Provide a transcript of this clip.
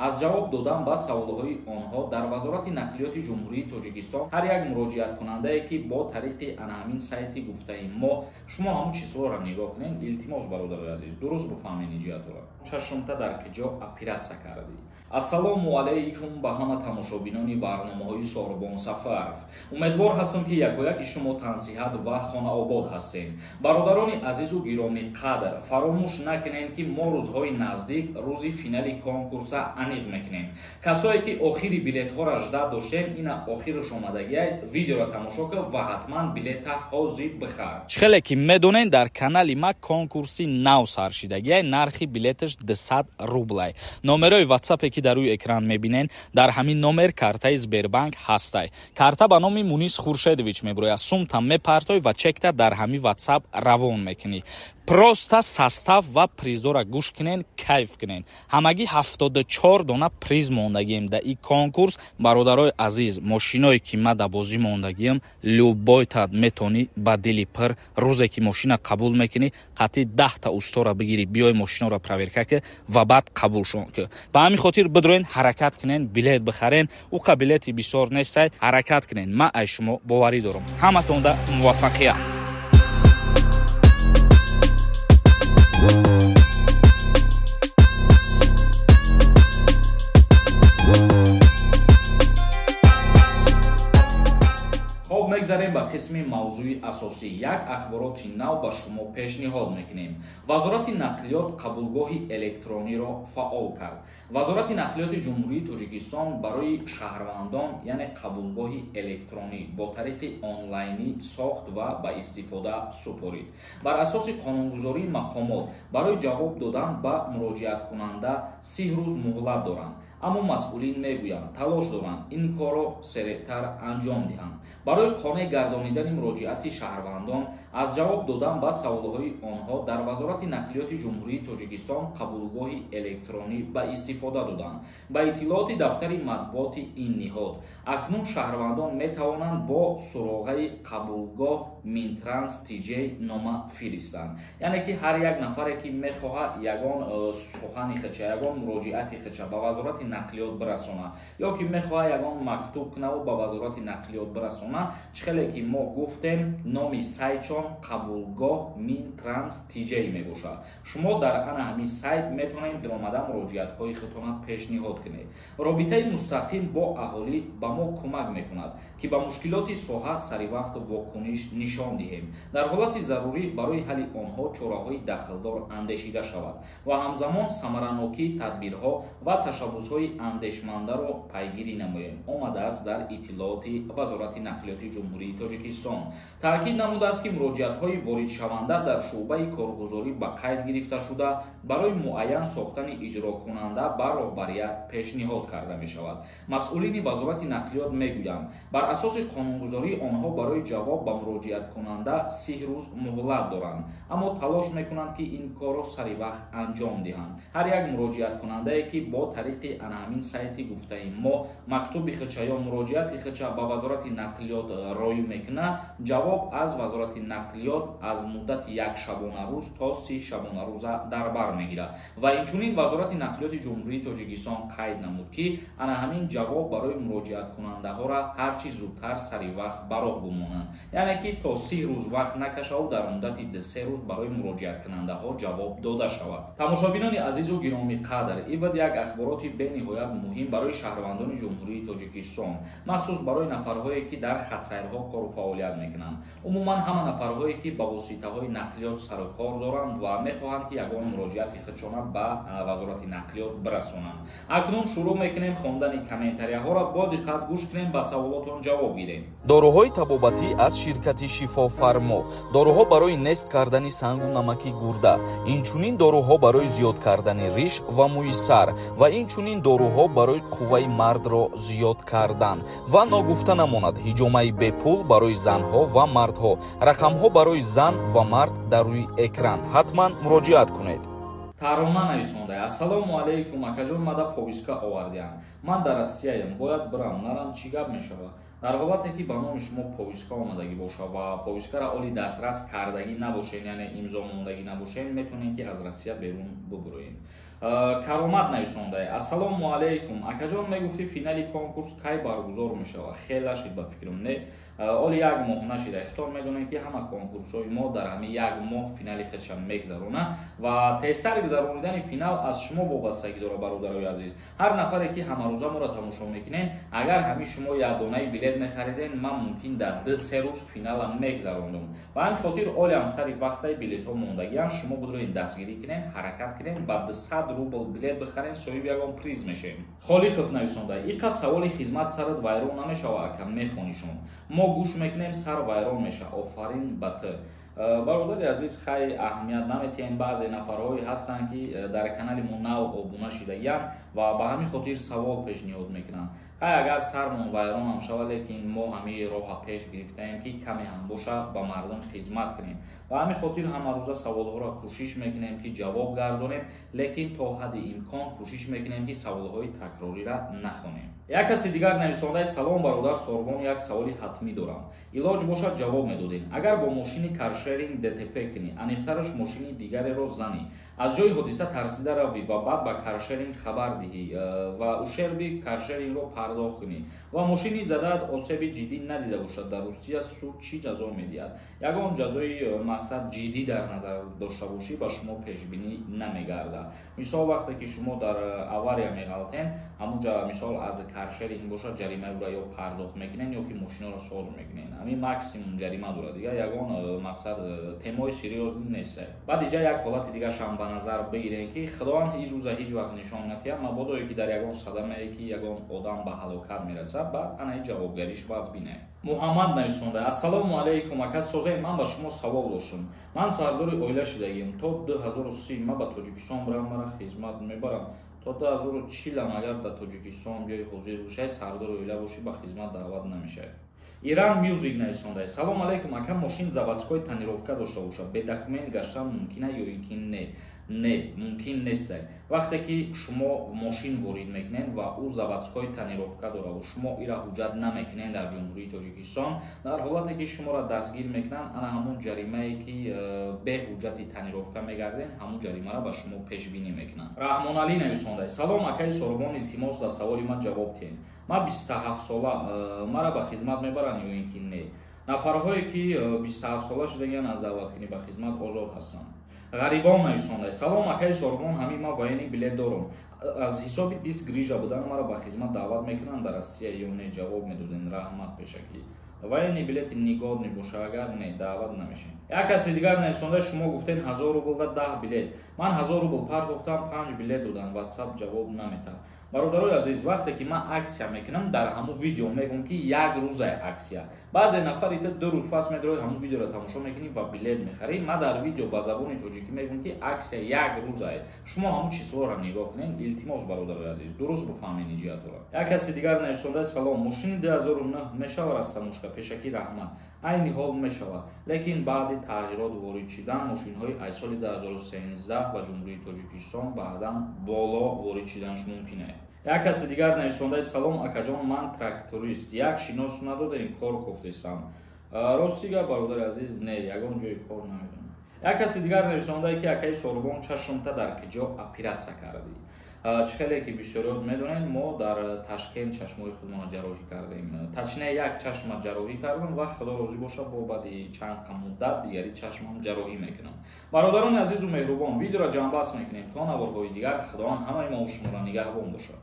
Аз ҷавоб додан ба саволҳои онҳо дар Вазорати нақлиёти Ҷумҳурии Тоҷикистон ҳар як муроҷиаткунандае, ки бо тариқи ана ҳамин сайти гуфтаи мо, шумо ҳамун чизҳоро нигоҳ кунед, илтимос, бародарои азиз, дуруст бифаҳмед ниҷиятро. Чашмта дар киҷо оператсия кардӣ? Ассалому алайкум ба ҳама тамошобинони барномаҳои Сорбон Сафаров. Умедвор ҳастам, ки якояки шумо тансиҳат ва хонаобод ҳастед. Бародарони азизу гиромӣ қадр, фаромӯш накунед, ки мо рӯзҳои наздик рӯзи финали конкурса аниқ мекунем. Касое ки охири билетҳоро жда доштем, ина охираш омадагиай, видеоро тамошо кун ва ҳатман билета ҳозир бихар. Чӣ хеле ки медонед, дар канали ма конкурси нав сар шидагиай, нархи билеташ 200 рублай. Номерои WhatsApp ки дар рӯи экран мебинен, дар ҳамин номер картаи Сбербанк ҳастай. Карта ба номи Мунис Хуршедович мебурояд. Сумта мепартой ва чекта дар ҳамин WhatsApp равон мекунӣ. Просто состав ва призора гӯш кунен, кайф кунен. Ҳамагӣ 74 дона приз мондагием дар ин конкурс. Бародарои азиз, мошиное ки ма дар бозӣ мондагием, любой-та метонӣ ба дили пир рӯзе ки мошина қабул мекунӣ, қатъи 10-та устора бигирӣ, биёй мошиноро проверка ки ва баъд қабулшон ки. Ба ҳамин хотир бидроен, ҳаракат кунен, билет бихарен. Уқа билети бисёр нестай, ҳаракат кунен. Ман ай шумо боварӣ дорам. Ҳаматонда муваффақият. Хоб, мегзарем ба қисми мавзӯи асосӣ. Як ахбороти нав ба шумо пешниҳод мекунем. Вазорати нақлиёт қабулгоҳи электрониро фаъол кард. Вазорати нақлиёти Ҷумҳурии Тоҷикистон барои шаҳрвандон, яъне қабулгоҳи электронӣ бо тариқи онлайнӣ сохт ва ба истифода супорид. Бар асоси қонунгузории мақомот барои ҷавоб додан ба муроҷиаткунанда 30 рӯз муҳлат доранд, аммо масъулин мегӯянд, талош доранд ин корро сереътар анҷом диҳанд. Барои қонеъ гардонидани муроҷиати шаҳрвандон аз ҷавоб додан ба саволҳои онҳо дар Вазорати нақлиёти Ҷумҳурии Тоҷикистон қабулгоҳи электронӣ ба истифода доданд. Ба иттилооти дафтари матбуоти ин ниҳод, акнун шаҳрвандон метавонанд бо суроғаи қабулгоҳ Минтранс ТЖ нома фиристанд. Яъне ки ҳар як нафаре ки мехоҳад ягон сухани хича, ягон муроҷиати хича ба Вазорати нақлиёт бирасонад ё ки мехоҳад ягон мактуб кунаву ба Вазорати нақлиёт бирасонад, чӣ хеле ки мо гуфтем, номи сайтшон қабулгоҳ Минтранс ТЖ мебошад. Шумо дар ана ҳамин сайт метавонед даромада муроҷиатҳои худтона пешниҳод кунед. Робитаи мустақим бо аҳолӣ ба мо кӯмак мекунад, ки ба мушкилоти соҳа саривақт вокуниш нишон диҳем. Дар ҳолати зарурӣ барои ҳалли онҳо чораҳои дахлдор андешида шавад ва ҳамзамон самаранокии тадбирҳо ва ташаббусҳои андешмандаро пайгирӣ намоем, омадааст дар иттилооти Вазорати нақлиёти Ҷумҳурии Тоҷикистон. Таъкид намудааст, ки муроҷиатҳои воридшаванда дар шӯъбаи коргузорӣ ба қайд гирифта шуда, барои муайян сохтани иҷрокунанда ба роҳбарият пешниҳод карда мешавад. Масъулини Вазорати нақлиёт мегӯянд, бар асоси қонунгузории онҳо барои ҷавоб ба муроҷиаткунанда 30 рӯз муҳлат доранд, аммо талош мекунанд, ки ин корро саривақт анҷом диҳанд. Ҳар як муроҷиаткунандае, ки бо тариқи ана ҳамин сайти гуфтаи мо мактуби хича ё муроҷиати хича ба Вазорати нақлиёт роӣ мекунад, ҷавоб аз Вазорати нақлиёт аз муддати як шабонарӯз то 30 шабонарӯза дар бар мегирад. Ва инчунин Вазорати нақлиёти Ҷумҳурии Тоҷикистон қайд намуд, ки ана ҳамин ҷавоб барои муроҷиаткунандаҳоро ҳарчи зудтар саривақт ба роҳ бимонанд, яъне ки то 30 рӯз вақт накашаву дар муддати 2-3 рӯз барои муроҷиаткунандаҳо ҷавоб дода шавад. Тамошобинони азизу гиромӣ қадр, ибад як ахбороти бениҳоят муҳим барои шаҳрвандони Ҷумҳурии Тоҷикистон, махсус барои нафарҳое ки дар хатсайрҳо кору фаъолият мекунанд. Умуман ҳама нафарҳое ки ба воситаҳои нақлиёт сару кор доранд ва мехоҳанд, ки ягон муроҷиати худшона ба Вазорати нақлиёт бирасонанд. Акнун шурӯъ мекунем хондани комментарияҳоро. Бо диққат гӯш кунем, ба саволотон ҷавоб гирем. Доруҳои табобатӣ аз ширкати Шифофармо. Доруҳо барои нест кардани сангу намаки гурда, инчунин доруҳо барои зиёд кардани риш ва мӯи сар ва инчунин доруҳо барои қувваи мардро зиёд кардан. Ва ногуфта намонад, ҳиҷомаи бепул барои занҳо ва мардҳо. Рақамҳо барои зан ва мард дар рӯи экран. Ҳатман муроҷиат кунед. Тарона нависонда: Ассалому алайкум, акаҷон, мада повиска овардиам. Ман дар Россияям, бояд бирам, нарам чӣ гап мешавад? Дар ҳолате ки ба номи шумо повиска омадагӣ бошад ва повискаро оли дастрас кардагӣ набошед, яъне имзо мондагӣ набошед, метавонед ки аз Россия берун бубуроед. Каромат нависондае: ассалому алайкум, акаҷон, мегуфтӣ финали конкурс кай баргузор мешавад? Хел нашид ба фикрам, не, оли як моҳ нашида. Ихтиёр медонем, ки ҳама конкурсҳои мо дар ҳамин як моҳ финали худша мегзарона ва тезтар гузаронидани финал аз шумо вобастагӣ дорад. Бародарои азиз, ҳар нафаре ки ҳамарӯза моро тамошо мекунед, агар ҳамин шумо якдонаи билет мехариден, ман мумкин дар 2-3 рӯз финала мегзарондум. Ба ҳамин хотир олиам сари вақтаи билетҳо мондагиан, шумо будроин дастгирӣ кунед, ҳаракат кунед, ба 200 рубл билет бихарен, соҳиби ягон приз мешавем. Холиқов нависонда: иқа саволи хизмат сарат вайрон намешава, ака, мехонишон? Мо гӯш мекунем, сар вайрон меша. Офарин ба ту, бародари азиз. Хай, аҳамият наметиҳем. Баъзе нафарҳое ҳастанд, ки дар канали мо нав обуна шидагиянд ва ба ҳамин хотир савол пешниҳод мекунанд. Хай, агар сармон вайронам шава, лекин мо ҳамин роҳа пеш гирифтаем, ки каме ҳам боша ба мардум хизмат кунем. Ба ҳамин хотир ҳамарӯза саволҳоро кӯшиш мекунем, ки ҷавоб гардонем, лекин то ҳадди имкон кӯшиш мекунем, ки саволҳои такрорира нахонем. Як каси дигар нависондаи: салом, бародар Сорбон, як саволи ҳатмӣ дорам, илоҷ бошад, ҷавоб медодем. Агар бо мошини каршеринг ДТП кунӣ, аниқтараш мошини дигареро занӣ, аз ҷои ҳодиса тарсида равӣ ва баъд ба каршеринг хабар диҳӣ ва ущерби каршерингро пардохт кунӣ ва мошини задаат осеби ҷиддӣ надида бошад, дар Русия суд чӣ ҷазо медиҳад? Ягон ҷазои мақсад ҷиддӣ дар назар дошта бошӣ, ба шумо пешбинӣ намегардад. Мисол, вақте ки шумо дар авария меғалтен, ҳамунҷа, мисол, аз каршеринг бошад, ҷаримаи ӯро ё пардохт мекунен, ё ки мошиноро соз мекунен. Ҳамин максимум ҷарима дорад, дигар ягон мақсад темаи серьёзный нест. Баъд иҷа як ҳолати дигаршам ба назар бигирем, ки Худованд ҳеҷ рӯза ҳеҷ вақт нишон натиҳад, мабодое ки дар ягон садамае ки ягон одам ба ҳалокат мерасад, баъд анаи ҷавобгариш вазбинае. Муҳаммад нависонда: ассалому алайкум, ака, созаи? Ман ба шумо савол доштам. Ман сардори оила шидагим. То 2030 ман ба Тоҷикистон бирам, мара хизмат мебарам? То 2040 агар дар Тоҷикистон биёи, ҳозир бошай, сардори оила бошӣ, ба хизмат даъват намешавӣ. Иран Мюзик нависонда: салом алайкум, ака, мошин заводской тонировка дошта бошад, бе документ гаштан мумкина ё ин ки не? Не, мумкин нест. Вақте ки шумо мошин ворид мекунед ва ӯ заводской тонировка дорад ва шумо ира ҳуҷҷат намекунед дар Ҷумҳурии Тоҷикистон, дар ҳолате ки шуморо дастгир мекунанд, ана ҳамун ҷаримае ки бе ҳуҷҷати тонировка мегарден, ҳамун ҷаримаро ба шумо пешбинӣ мекунанд. Раҳмоналӣ нависонда: салом, акаи Сорбон, илтимос, дар саволи ман ҷавоб диҳед. Ман 27 сола, мара ба хизмат мебаранд ё ин ки не? Нафарҳое ки 27 сола шудагиан, аз даъваткунӣ ба хизмат озод ҳастанд. Ғарибон нависонда: салом, акаи Сорбон, ҳамин ман военный билет дорам, аз ҳисоби диск грижа будан маро ба хизмат даъват мекунанд дар Россия ё не? Ҷавоб медоден, раҳмат пешакӣ. Военный билети негодный боша агар, не, даъват намешем. Як каси дигар нависонда: шумо гуфтен 1000 рубл да 10 билет, ман 1000 рубл партофтам, панҷ билет додам, Ватсап ҷавоб наметад. Бародарои азиз, вақте ки ман акция мекунам, дар ҳамун видео мегӯм, ки як рӯзае акция. Баъзе нафар ита 2 рӯз пас медрои, ҳамун видеоро тамошо мекунӣ ва билет мехарӣ. Ман дар видео ба забони тоҷикӣ мегӯм, ки акция як рӯзае, шумо ҳамун числоро нигоҳ кунед. Илтимос, бародарои азиз, дуруст бифаҳмед ҷиҳатро. Як каси дигар нависонда: салом, мошини 2009 мешава растаможка? Пешакӣ раҳмат. Айни ҳол мешавад, лекин баъди тағйирот ворид шидан мошинҳои аз соли 2013 ба Ҷумҳурии Тоҷикистон баъдан боло ворид шиданаш мумкин аст. Як каси дигар нависондаи: салом, акаҷон, ман тракторист, як шинос надодаем, кор кофтесам. Рости гап, бародари азиз, не, ягон ҷои кор намедонам. Як каси дигар нависондае, ки акаи Сорбон, чашмта дар киҷо оператсия кардӣ? Чӣ хеле ки бисёриёт медонед, мо дар Ташкент чашмҳои худмонро ҷарроҳӣ кардем, точнее, як чашма ҷарроҳӣ кардам ва Худо розӣ бошад, бо баъди чанд муддат дигари чашмам ҷарроҳӣ мекунам. Бародарони азизу меҳрубон, видеоро ҷамъбаст мекунем. То наворҳои дигар, Худованд ҳамаи мо шуморо нигаҳбон бошад.